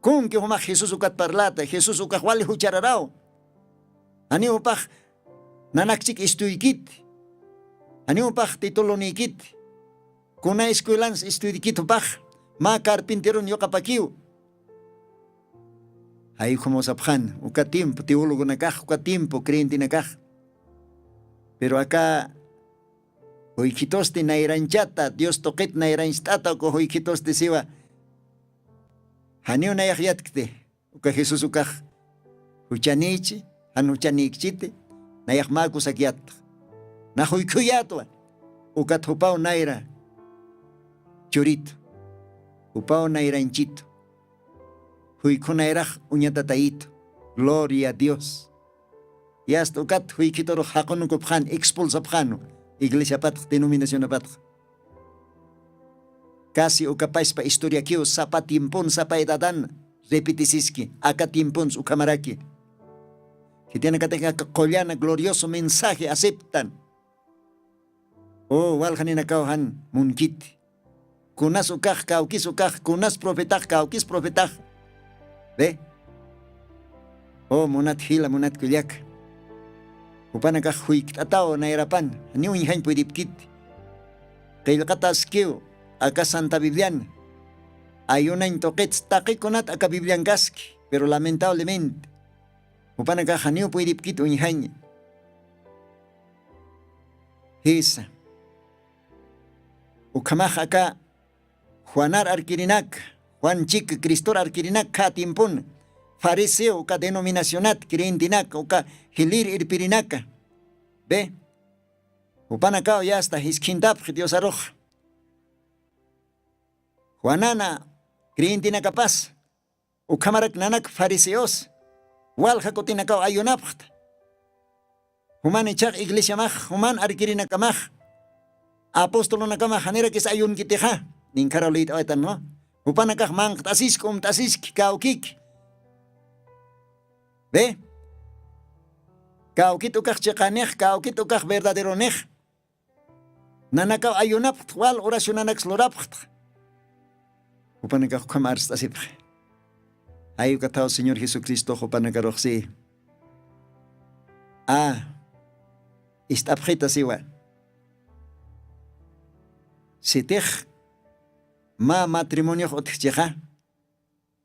kunki jumax jesús ukat parlata jesús ukax wali juchararaw. Janiw jupax nanakchik istuykiti janiw jupax titulonïkiti kuna escuelans istuyrikit jupax mä carpinterun yuqapakiw. Jay ukhamusapxan uka tiempo teologonakax uka tiempo creyentenakax. Pero aka juykhitusti nayranchata dios tuqit nayrancht'ata uka juykhitusti siwa janiw nayax yatkti. Uka jesús ukax juchanïchi jan juchanïkchiti nayax mä kusak yattx. Nax juykhuyätwa ukat jupaw nayra churitu jupaw nayranchitu juykhu nayrax uñatatayitu. Gloria a dios. Yasta ukat juykhiturux jaqunukupxan expulsapxanu iglesiapatx denominacionapatx. Casi uka pachpa historiakiw sapa tiempon sapa edadan repetisiski, aka tiemponsa ukhamaraki. Khitinakatix aka qullana glorioso mensaje aceptan. O waljaninakaw jan munkiti. Kunas ukax kawkis ukax kunas profetax kawkis profetax. Ve. O munat jila munat kullaka, jupanakax juykt'ataw nayrapan, janiw uñjañ puydipkiti. Qillqataskiw aka santa biblian. Ayunañ tuqits taqikunat aka bibliankaski, pero lamentablemente jupanakax janiw puydipkiti uñjañ. Jisa. Ukhamax aka juanar arkirinak, juan chik cristor arkirinak kha tiempun, fariseo uka denominacionat creyentenak uka jilir irpirinaka. Be. Jupanakaw yasta jiskhintapxi diosarux. Juanana creyentenakapas ukhamarak nanak fariseos walja kutinakaw ayunapxta. Juman ichax iglesiamax juman arkirinakamax apostolunakamax janirakis ayunkitixa. Ninkharaw liyt'awaytan no. Jupanakax manqt'asiski umt'asiski kawkiki. Ve. Kawkit ukax chiqanix kawkit ukax verdaderonix. Nanakaw ayunapxtx wal oracionanaks lurapxtx. Jupanakax ukham arst'asipxi. Jay ukathaw señor jesucristox jupanakaruxsi a ist'apxita siwa. Sitix mä matrimoniox utjchixa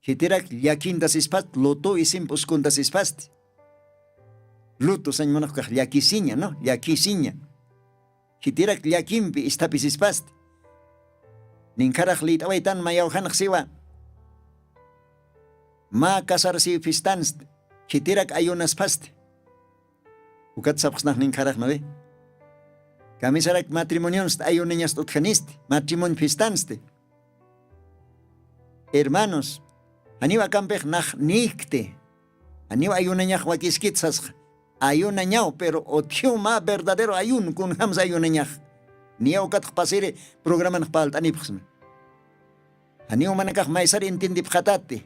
khitirak llakinta sispast lutu isimp uskunta sispasti. Lutu sañmunaxkax llakisiña no llakisiña. Khitirak llakimpi isthapi sispasti. Ninkharax lït'awaytan mayawjanax siwa. Mä casarsiw fistansti. Khitirak ayunaspasti. Ukat sapxsnax ninkharax nawi. Kamisarak matrimonionsti ayunañast utjanisti matrimoñ fistansti. Hermanos, janiw akampix nax nïkti. Janiw ayunañax wakiskit sasxa. Ayunañaw pero utjiw mä verdadero ayun kunjamsa ayunañax. Niyaw ukatx pasiri programanax palt'anipxsma. Janiw manakax maysar entiendipxatati.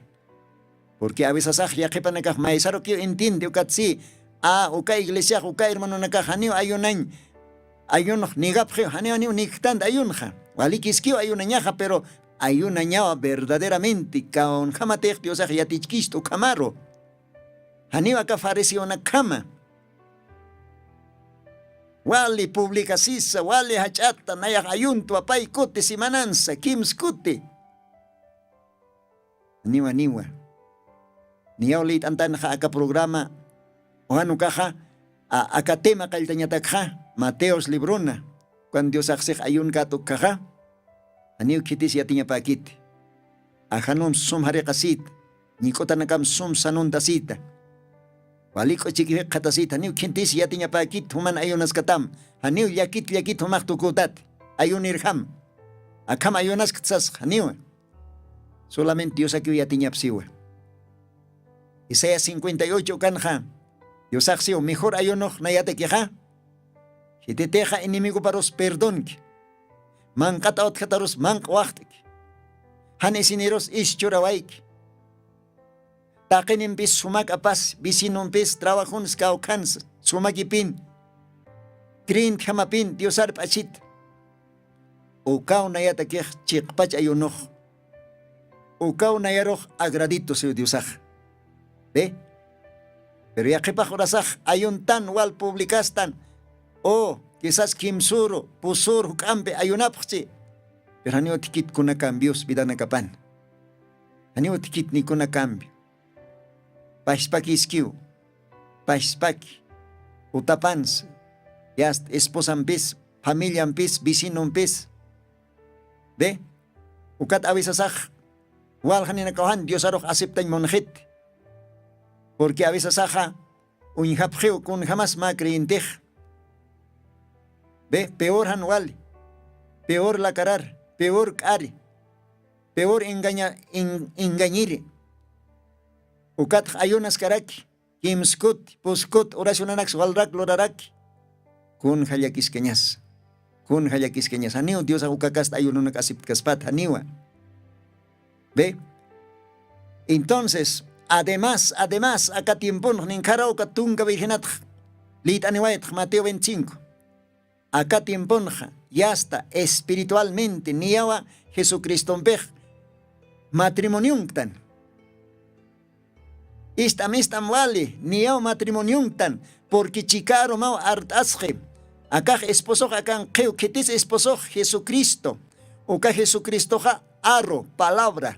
Purqui avisasax yaqhipanakax maysarukiw entiende ukat si a uka iglesiax uka hermanonakax janiw ayunañ. Ayunx nigapxiw janiw janiw nikjtant ayunxa. Walikiskiw ayunañaxa pero ayunañawa verdaderamente kawnjamatix diosax yatichkist ukhamaru. Janiw aka fariseonakjama. Wali publicasisa wali jach'ata nayax ayuntwa pay kuti simanansa kimskuti. Niwa niwa. Niyaw liyt'antanxa aka programa ujanukaxa aka tema qalltañatakxa mateos libruna. Ukan diosaxsix ayunkätukkaxa janiw khitis yatiñapäkiti. Ajanump sum jariqasita. Ñik'utanakam sum sanuntasita. Walik'u chikiwikxatasita janiw khitis yatiñapäkiti juman ayunaskatam. Janiw llakit llakit jumax tukütati. Ayunirjam. Akham ayunaskt sasxa janiwa. Solamente diosakiw yatiñapsiwa. Isaías cincuenta y ocho ukanxa diosaxsiw mejor ayunux nayatakixa. Jititixa enemigoparus perdonki. Manq'at awtjatarus manq'waxt'ki. Jan isinirus ischurawayki. Taqinimpis sumak'apas vecinompis trabajonskawkhansa sumakipin. Creyentjamapin diosarp'achit. Ukaw nayatakix chiqpach ayunux. Ukaw nayarux agraditu siw diosax. Ve. Pero yaqhipax urasax ayuntan wal publicastan. O kisas kimsuru pusur juk'ampi ayunapxchi. Pero janiw utkit kuna cambios vidanakapan. Janiw utkit nikuna cambio. Pashpakiskiw. Pashpaki. Utapansi. Yast esposampis familiampis vecinompis. Ve. Ukat avisasax waljaninakawjan diosarux aceptañ munxit. Purqui avisasaxa uñjapxiw kunjamas mä creyentix. Ve peor jan wali. Peor lakarar. Peor k'ari. Peor engañiri. Ukatx ayunaskaraki kimskut puskut uracionanaks walrak luraraki. Kunja llakiskañas. Kun jallakiskañas janiw diosax ukakasta ayununak asiptkaspat janiwa. Ve. Entonces además además aka tiemponx ninkharaw uka tunka virgenatx lït'aniwaytx mateo veinticinco. Aka tiemponxa yasta espiritualmente niyawa jesucristompix matrimonionktan. Ist'am ist'am wali niyaw matrimonionktan. Purqui chikaru maw art'asqi. Akax esposox akan qhiw khitis esposox jesucristo. Uka jesucristoxa aru palabra.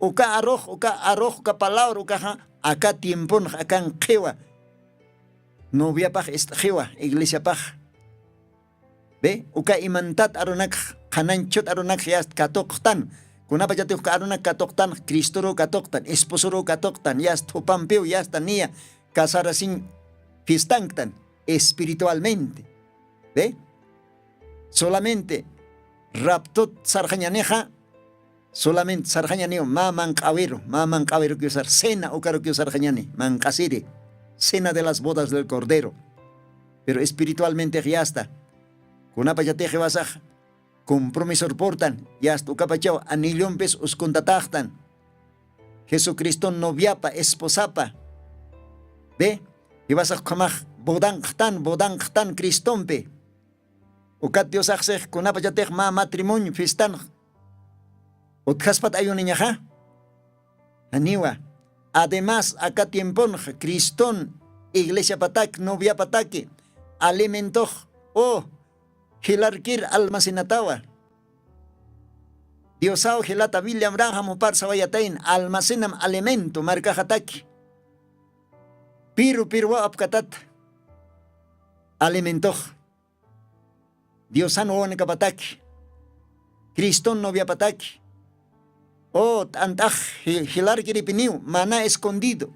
Uka arux uka arux uka palabra ukaxa aka tiemponx akan qhiwa. Noviapax ist'xiwa iglesiapax. Ve uka imantat arunakx qhanañchut arunakx yast katuqxtan. Kunapachatix uka arunak katuqtanx cristoruw katuqtan esposoruw katuqtan yast jupampiw yasta niya casarasiñ fistanktan espiritualmente. Ve solamente raptut sarxañanixa. Solamente sarxañaniw mä manq'awiru mä manq'awirukiw sar cena ukarukiw sarxañani manq'asiri cena de las bodas del cordero. Pero espiritualmente yasta kunapachatix iwasax compromisor purtan yasta ukapachaw anillompis uskuntataxtan. Jesucriston noviapa esposapa. Ve iwasax ukhamax bodanqxtan bodanqxtan cristompi. Ukat diosaxsix kunapachatix mä matrimonio fistanx utjaspat ayunañaxa. Janiwa además aka tiemponxa criston iglesiapataki noviapataki alimentox u jilarkir almacenatawa. Diosaw jilata william ranjam jupar sawayatayn almacenam alimento markaxataki. Piru pirwaw apkatata alimentox diosan wawanakapataki criston noviapataki. U t'ant'ax jilarkiripiniw mana escondido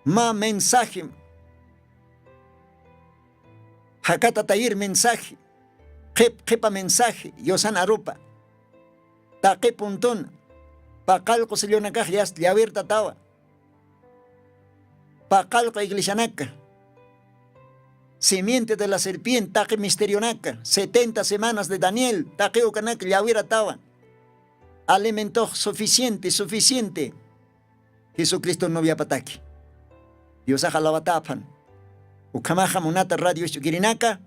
mä mensaje jakatatayir mensaje qhip qhipa mensaje diosan arupa. Taqi puntun paqallqu sellonakax yast llawirtatawa. Paqallqu iglesianaka simiente de la serpiente taqi misterionaka setenta semanas de daniel taqi ukanaka llawiratawan. Alimentox suficiente suficiente jesucristo noviapataki. Diosax alawataphan. Ukhamaxa munata radio isch'ukirinaka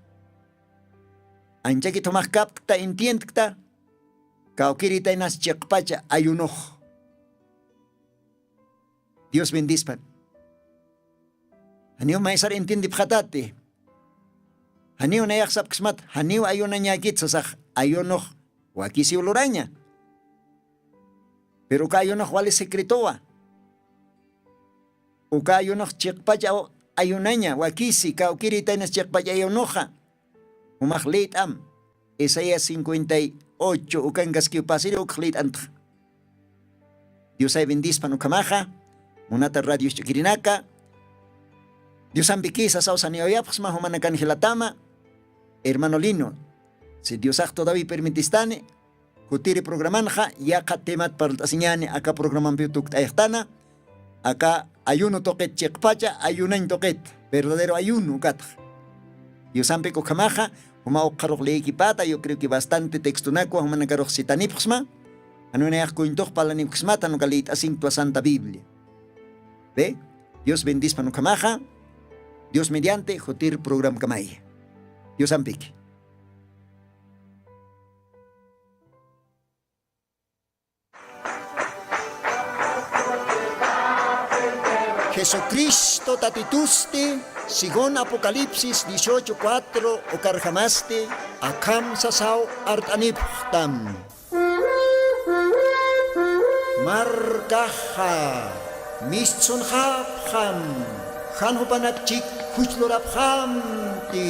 anchakit jumax kapkta entiendkta. Kawkiritaynas chiqpacha ayunox. Dios bendispan. Janiw maysar entiendipxatati. Janiw nayaxsapksmat janiw ayunañäkit sasax ayunox wakisiw luraña. Pero uka ayunox wali secretowa. Uka ayunox chiqpacha ayunaña wakisi kawkiritaynas chiqpacha ayunoxa. Umax lït'am isaías cincuenta y ocho ukankaskiw pasiri ukx lït'antxa. Diosay bendispan ukhamaxa. Munata radio isch'ukirinaka diosampikisa sawsaniyawayapxsma jumanakan jilatama. Hermano lino, si diosax todaví permitistani kutiri programanxa yaqha temat parlt'asiñani aka programampiw tukt'ayxtana. Aka ayuno tuqit chiqpacha ayunañ tuqit verdadero ayuno ukatxa. Diosampik ukhamaxa juma ukxarux leekipata yo creo que bastante textonakwa jumanakarux sitanipxsma. Janunayax kuñtux parlanipxsmata januka liyt'asinktwa santa biblia. Ve dios bendispan ukhamaxa. Dios mediante jutir programkamaya. Diosampiki. Jesucristo tatitusti según apocalipsis dieciocho cuatro ukarjamasti akham sasaw art'anipxtam. Markaxa mistsunxapxam jan jupanakchik juchlurapxamti.